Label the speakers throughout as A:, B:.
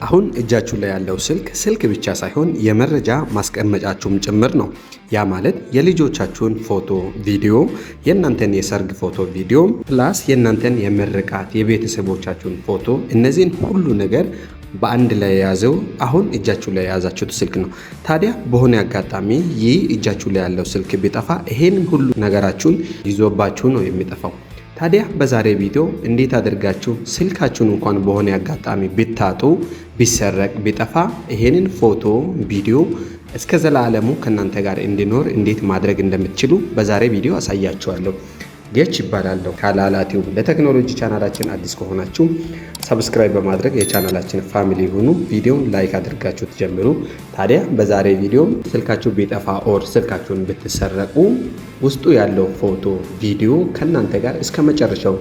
A: አሁን እጃችሁ ላይ ያለው ስልክ ስልክ ብቻ ሳይሆን የመረጃ ማስቀመጫችሁም ጭምር ነው። ያ ማለት የልጆቻችሁን ፎቶ፣ ቪዲዮ፣ የእናንተን የሰርግ ፎቶ፣ ቪዲዮ፣ plus የእናንተን የምርቃት የቤተሰቦቻችሁን ፎቶ፣ እነዚህን ሁሉ ነገር በአንድ ላይ የያዘው አሁን እጃችሁ ላይ የያዛችሁት ስልክ ነው። ታዲያ በሆነ አጋጣሚ ይህ እጃችሁ ላይ ያለው ስልክ ቢጠፋ ይሄንን ሁሉ ነገራችሁን ይዞባችሁ ነው የሚጠፋው። ታዲያ በዛሬ ቪዲዮ እንዴት አድርጋችሁ ስልካችሁን እንኳን በሆነ አጋጣሚ ብታጡ፣ ቢሰረቅ፣ ቢጠፋ ይሄንን ፎቶ፣ ቪዲዮ እስከ ዘላለሙ ከእናንተ ጋር እንዲኖር እንዴት ማድረግ እንደምትችሉ በዛሬ ቪዲዮ አሳያችኋለሁ። ጌች እባላለሁ ከላላቲው። ለቴክኖሎጂ ቻናላችን አዲስ ከሆናችሁ subscribe በማድረግ የቻናላችን family ሁኑ። ቪዲዮን like አድርጋችሁ ትጀምሩ። ታዲያ በዛሬ ቪዲዮ ስልካችሁ ቢጠፋ or ስልካችሁን ብትሰረቁ ውስጡ ያለው ፎቶ፣ ቪዲዮ ከእናንተ ጋር እስከ መጨረሻው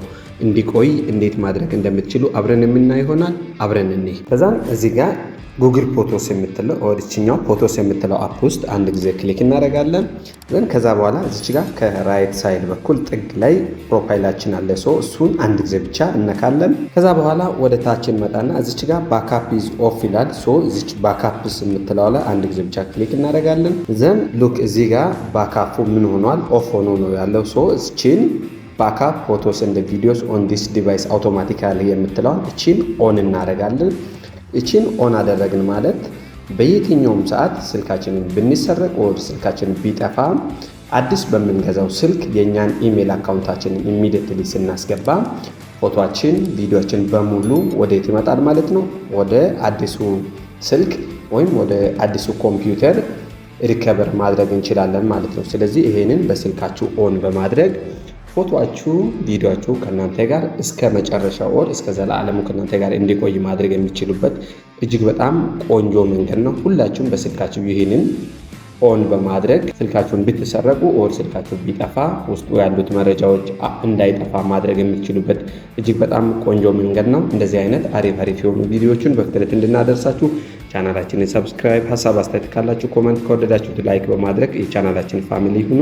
A: እንዲቆይ እንዴት ማድረግ እንደምትችሉ አብረን የምናይ ይሆናል። አብረን እንይ። ከዛም እዚህ ጋር Google Photos የምትለው ወደችኛው Photos የምትለው app ውስጥ አንድ ጊዜ click እናደርጋለን። Then ከዛ በኋላ እዚች ጋር ከ right side በኩል ጥግ ላይ profile ኣችን አለ። So እሱን አንድ ጊዜ ብቻ እነካለን። ከዛ በኋላ ወደ ታች እንመጣና እዚች ጋር backup is off ይላል። So እዚች backups የምትለው ላይ አንድ ጊዜ ብቻ click እናደርጋለን። Then look፣ እዚህ ጋር backup ኡ ምን ሆኗል? Off ሆኖ ነው ያለው። So እችን backup photos and videos on this device automatically የምትለዋን እቺን on እናደርጋለን። እቺን on አደረግን ማለት በየትኛውም ሰዓት ስልካችንን ብንሰረቅ or ስልካችንን ቢጠፋ አዲስ በምንገዛው ስልክ የእኛን email account ኣችንን immediately ስናስገባ ፎቶችን፣ ቪዲዮችን በሙሉ ወዴት ይመጣል ማለት ነው? ወደ አዲሱ ስልክ ወይም ወደ አዲሱ ኮምፒውተር recover ማድረግ እንችላለን ማለት ነው። ስለዚህ ይሄንን በስልካችሁ on በማድረግ ፎቶአችሁ፣ ቪዲዮአችሁ ከእናንተ ጋር እስከ መጨረሻው or እስከ ዘላለሙ ከእናንተ ጋር እንዲቆይ ማድረግ የሚችሉበት እጅግ በጣም ቆንጆ መንገድ ነው። ሁላችሁም በስልካችሁ ይህንን on በማድረግ ስልካችሁን ብትሰረቁ or ስልካችሁ ቢጠፋ ውስጡ ያሉት መረጃዎች እንዳይጠፋ ማድረግ የምትችሉበት እጅግ በጣም ቆንጆ መንገድ ነው። እንደዚህ አይነት አሪፍ አሪፍ የሆኑ ቪዲዮዎችን በፍጥነት እንድናደርሳችሁ ቻናላችንን subscribe፣ ሀሳብ አስተያየት ካላችሁ comment፣ ከወደዳችሁት like በማድረግ የቻናላችን family ሁኑ።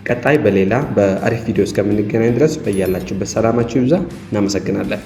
A: ቀጣይ በሌላ በአሪፍ ቪዲዮ እስከምንገናኝ ድረስ በያላችሁበት ሰላማችሁ ይብዛ። እናመሰግናለን።